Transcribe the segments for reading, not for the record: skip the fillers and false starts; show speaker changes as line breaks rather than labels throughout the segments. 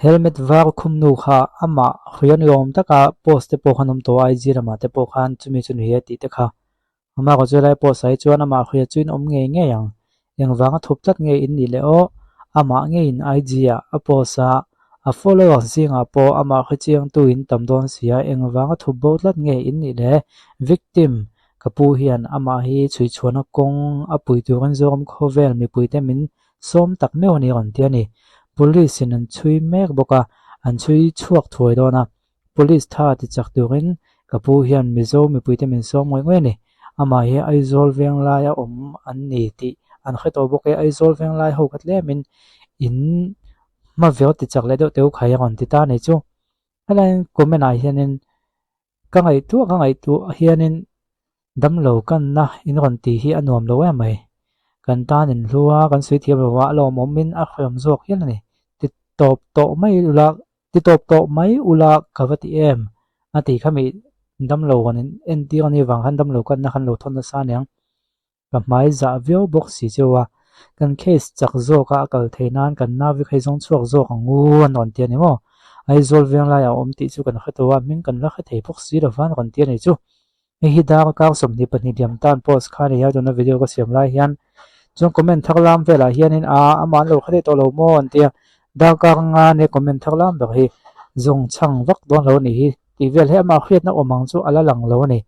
Helmet var khum nu kha amah hria ni awm taka post te pawh khan awm tawh a IG lamah te pawh khan chumi chu ni e tih te kha. Amah erawh chu helai post ah hi chuan amah hria chu in awm ngei ngei ang. Engvanga thup tlat nge in nih leh aw? Amah ngeiin IG ah a post a, a followers zingah pawh amah hre chiangtu in tam dawn si a, engvanga thup bo tlat nge in nih le? Victim, ka pu hian amah hi chhuichhuahna kawng a pui turin Zoram khawvel mipuite min sawm tak meuh a ni rawn ti a ni. Police in an chhui mek bawk a, an chhui chhuak thuai dawn a. Police tha ti chak turin ka pu hian Mizo mipuite min sawm ngawih ngawih a ni. Amah hi Aizawl Venglai a awm an ni tih an hre tawh bawk e. Aizawl Venglai ho kha tlemin in hma veu ti chak leh deuh teu khai a rawn ti ta a ni chu. Helaiin comment ah hianin ka ngaihtuah ka ngaihtuah hianin damlo kanna in rawn tih hi a nuam lo em mai. Kan tan in hlu a, kan sawi thiam lo a, a lawmawmin a hreawm zawk hial a ni. Ti tawp tawh mai ula Ti tawp tawh mai ula ka va ti em? A ti kha mi damlo kan in entir a nih vang khan damlo kanna khan lo thawn nasa aniang. Ka hmai zah viau bawk si cheu a, kan case chak zawk a a kal thei nan kan navi kha i zawng chhuak zawk ang u an rawn ti a ni maw? Aizawl veng laiah a awm tih chu kan hre tawh a, hming kan la hre thei bawk si lova an rawn ti a ni chu. Hei hi dar kar 22 liam tan post kha a ni a, tuna video ka siam lai hian chuan comment thar lam velah hianin a amah an lo hre daih tawh lo maw an tia darkar nga nia comment thar lam ber hi zawng chhang vak dawn lo a nih hi tih vel hi amah hriatna awm ang chu a la lang lo a ni.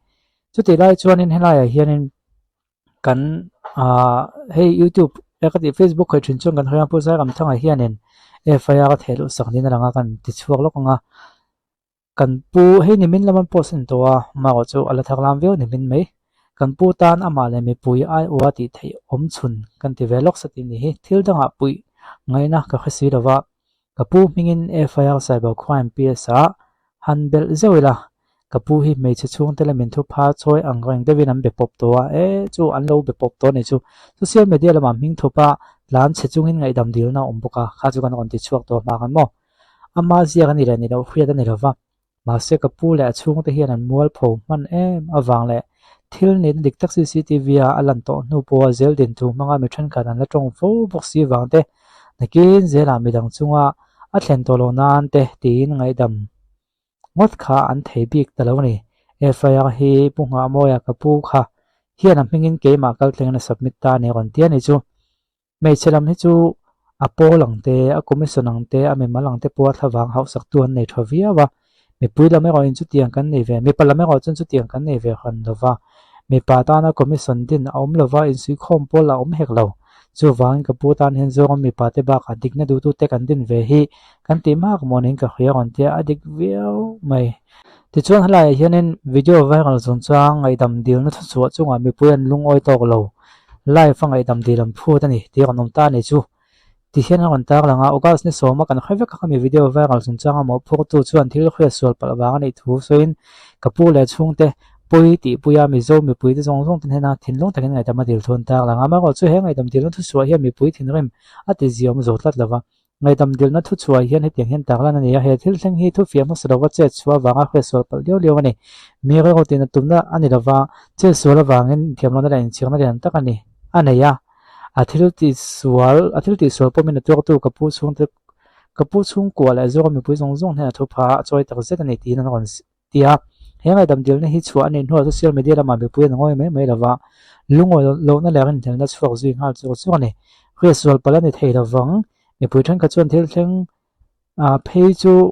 Chutih lai chuanin helaiah hianin kan ah hei youtube e ka tih facebook khawih thin chuan kan hria Pu Zairamthanga hianin FIR a theh luh sak niin a lang a kan ti chhuak lawk ang a. Kan pu, hei nimin lam an post a ni tawh a, marawh chu a la thar lam viau nimin mai. Kan pu tan amah leh mipui aiawha tih theih awm chhun kan ti ve lawk sa tih ni hi thil dangah puih ngaihna ka hre si lova, ka pu hmingin FIR Cyber Crime PS ah han belh zeuh ila, ka pu hi hmeichhe chhungte lamin thupha chawi ang reng deuhin an be pawp tawh a, e chu an lo be pawp tawh a ni chu. Social media lamah hming thupa tlan chhe chungin ngaihdam dilna a awm bawk a, kha chu kan rawn ti chhuak tawh hma khan maw. Ama ziak a ni leh ni loh hriat a ni lova, mahse ka pu leh a chhungte hian an mualpho hman em avang leh thil nihna dik tak cctv a a lan tawh hnu pawha zel din thu hmanga mi thenkhat an la tawng fo bawk si vang te, nakin zelah midang chunga a thlen tawh loh nan te tiin ngaihdam ngawt kha an thei bik ta lo a ni. FIR hi Pu Nghahmawia ka pu kha hian a hmingin keimah kaltlengin a submit ta a ni rawn ti a ni chu. Hmeichhe lam hi chu a pawl ang te, a commission ang te, a mimal ang te pawha thlavang hauhsaktu an nei tha viau a. Mipui lam erawh in chutiang kan nei ve, mipa lam erawh chuan chutiang kan nei ve hran lo va. Mipa tana commission din a awm lo va, insuihkhawm pawl a awm hek lo. Chuvangin ka pu tan hian Zoram mipa te bakah dikna duhtute kan din ve hi kan tih mak mawnin ka hria rawn tia a dik viau mai. Tichuan helaiah hianin video viral chungchang ngaihdam dilna thuchhuah chungah mipui an lungawi tawk lo. Live a ngaihdam dil an phut a ni tih a rawn awm ta a ni chu. Ti hian a rawn tar lang a, August ni sawma kan hre vek a khami video viral chungchanga mawhphurtu chuan thil hriatsual palh vang a nih thu sawiin ka pu leh chhungte pawi tihpuia Mizo mipuite zawng zawng te hnena thinlung takin ngaihdam a dil thu an tar lang a. Amaherawhchu chu he ngaihdam dilna thuchhuah hian mipui thinrim a ti ziawm zo tlat lova. Ngaihdam dilna thuchhuah hian hetiang hian tar lan a ni a, he thil thleng hi thufiah hmasa lova chet chhuah avanga hriatsual palh liau liau a ni. Mi rilru tina tumna a ni lova, chetsual avangin inthiamlohna leh inchhirna lian tak a ni a nei a. A thil tihsual a thil tihsual pawmin a tuartu ka pu chhungte ka pu chhungkua leh Zoram mipui zawng zawng hnenah thupha a chawi tak zet a ni tiin an rawn ti a. He ngaihdam dilna hi chhuah a nih hnuah social media lamah mipui an ngawi mai mai lova, lungawi lohna leh rinhlelhna chhuak zui nghal chur chur a ni. Hriatsual palh a ni thei lovang, mipui thenkhat chuan thil thleng phei chu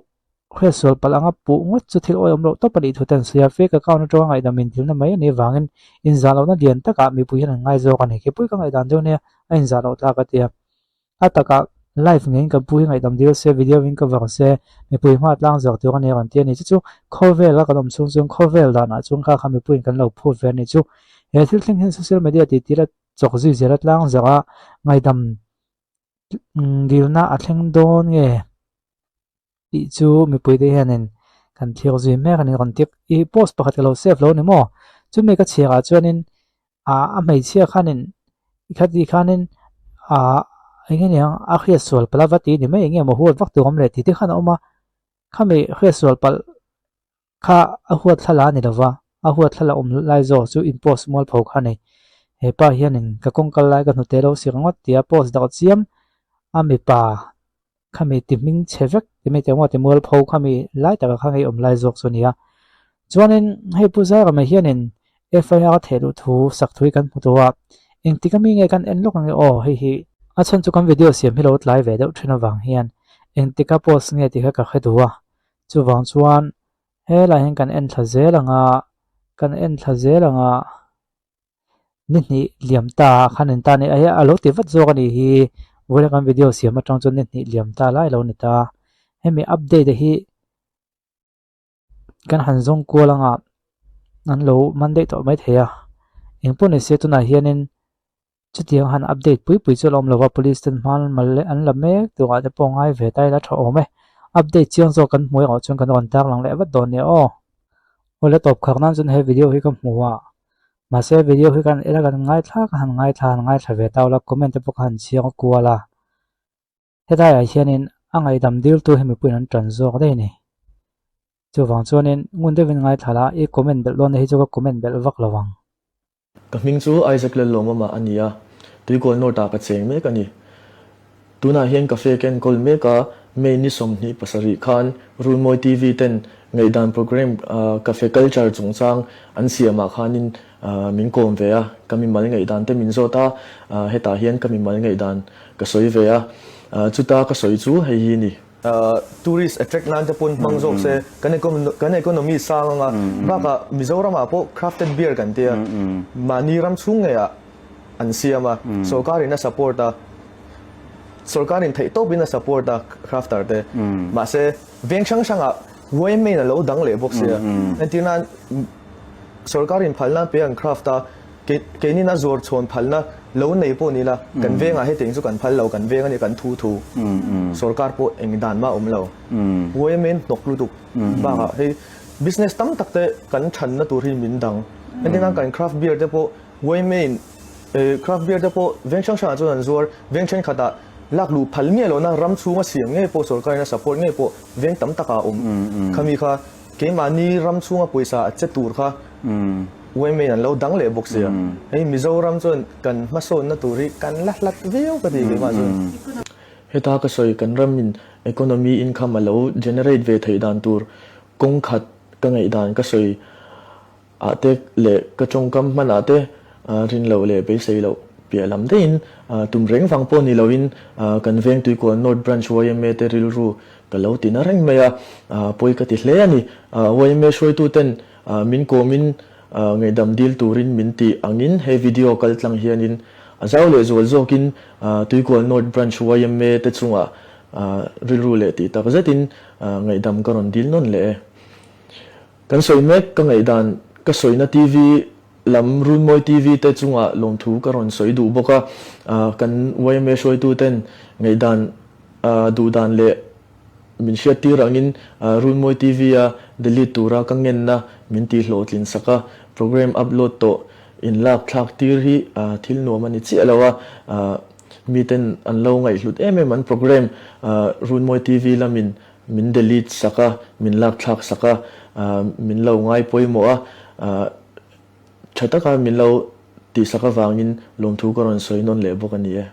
hriatsual palh anga puh ngawt chu thil awihawm loh tawp a nih thu te an sawi a, fake account atanga ngaihdam intilna mai a nih avangin inzah lohna lian takah mipui hian an ngai zawk a ni. Keipui ka ngaihdan deuh nia a inzah loh tlak a ti a. A takah live ngeiin ka pu hi ngaihdam dil se, video in cover se, mipui hma tlang zawk tur a ni rawn ti a ni. Chu chu khawvel a kan awm chhung chuan khawvel danah chuan kha kha mipuiin kan lo phut ve a ni chu. He thil thleng hian social media tih tir a chawk zui zel a tlang zawk a, ngaihdam dilna a thleng dawn nge tih chu mipuite hianin kan thlir zui mek a ni rawn ti. I post pakhat ka lo save lo a ni maw? Chumi ka chhiarah chuanin ah a hmeichhia khanin i kha tih khanin ah eng nge niang a hriatsual palh a va ti ni mai eng nge maw huat vak tur awm leh tih te khan a awm a khami hriatsual palh kha a huat thla a ni lova a huat thla la awm lai zawk chu in post mual pho kha a ni hepa hianin ka kawng kal lai ka hnute lo sir ngawt tia post darh chiam a mipa. Khami ti hming chhe vek ti mai teh maw ti mualpho khami lai taka kha ngei awm lai zawk chu a ni a. Chuanin hei Pu Zairama hianin FIR a theh luh thu sak thu hi kan hmu tawh a, engtik ami nge kan en lawk ange aw hei hi. A chhan chu kan video siam hi lo tlai ve deuh thin avang hian engtika post nge tih kha ka hre duh a, chuvang chuan helaiah hian kan en thla zel ang a, kan en thla zel ang a. Ni hnih liam ta ah khan in ta a ni a, a lo ti vat zawk a nih hi vawiin kan video siam atang chuan ni hnih liam ta lai a lo ni ta. Hemi update hi kan han zawng kual anga an lo man daih tawh maithei a, engpawh ni se tunah hianin chutiang han update pui pui chu a la awm lo va, police ten hma an mal an la mek turah te pawh ngai ve ta ila tha awm e. Update chiang zawk kan hmu erawh chuan kan rawn tarlang leh vat dawn nia aw. Awle tawp khak nan chuan he video hi ka hmu a. Mahse video hi kan ela kan ngaithla ka han ngaithla han ngaithla ve tau la comment te pawh ka han chhiang kual a. Hetlaiah hianin a ngaihdam diltu hi mipuiin an tan zawk daih a ni. Chuvang chuanin ngun deuhin ngaithla la i comment belh dawn te hi chu ka comment belh vak lo ang.
Ka hming chu Isaac Lallawmama a ni a, Tuikawl North ah ka cheng mek a ni. Tunah hian cafe ka enkawl mek a, May ni 27 khan Runmawi TV ten ngaihdan programme Cafe Culture chungchang an siamah khanin min kawm ve a, ka mimal ngaihdan te min zawt a, hetah hian ka mimal ngaihdan ka sawi ve a, chuta ka sawi chu hei hi ni. Tourist attract nan te pawn hmang zawk se, kan economy sang anga, bakah Mizoramah pawh crafted beer kan tia, mahni ram chhung ngeiah an siam a, sorkarin a support a, sorkarin theihtawpin a support a crafter te, mahse veng hrang hrangah yma in a lo dang leh bawk sia, entir nan sorkarin phalna pe an craft a, keinin a zuar chhawn phalna lo nei pawh ni la, kan vengah hetiang chu kan phal lo, kan veng a ni kan thu thu, sorkar pawh eng dan mah a awm lo, yma in hnawk lutuk bakah hei business tam tak te kan thanna tur hi min dang, entir nan kan craft beer te pawh Yma-in craft beer te pawh veng hrang hrangah chuan an zuar, veng thenkhatah lak luh phal miah lohna ram chhunga siam ngei pawh sorkarin a support ngei pawh veng tam takah a awm. Khami kha keimahni ram chhunga pawisa a che tur kha Yma-in an lo dang leh bawk sia. Hei Mizoram chuan kan hmasawnna tur hi kan la hlat viau ka ti keimah chuan. Heta ka sawi kan ramin economy income a lo generate ve theih dan tur kawng khat ka ngaihdan ka sawi Ah te leh ka tawngkam hman ah te rin loh leh beisei loh piah lam daihin tum reng vang pawh ni loin kan veng Tuikual North Branch yma te rilru ka lo ti na reng mai a, pawi ka ti hle a ni. Yma hruaitu ten min kawmin ngaihdam dil turin min tih angin he video kal tlang hianin a zau leh zual zawkin Tuikual North Branch yma te chungah rilru leh tih tak zetin ngaihdam ka rawn dil nawn leh e. Kan sawi mek ka ngaihdan ka sawina TV lam Runmawi TV te chungah lawmthu ka rawn sawi duh bawk a, kan yma hruaitu ten ngaihdan duhdan leh min hriattir angin Runmawi TV a delete tura ka ngenna min tih hlawhtlin sak a, program upload tawh in lak thlak tir hi thil nuam a ni chiah lo a, miten an lo ngaihhlut em em an program Runmawi TV lamin Min delete sak a, min lak thlak sak a, min lo ngai pawimawh a, tha taka min lo tihsak avangin lawmthu ka rawn sawi nawn leh bawk a ni e.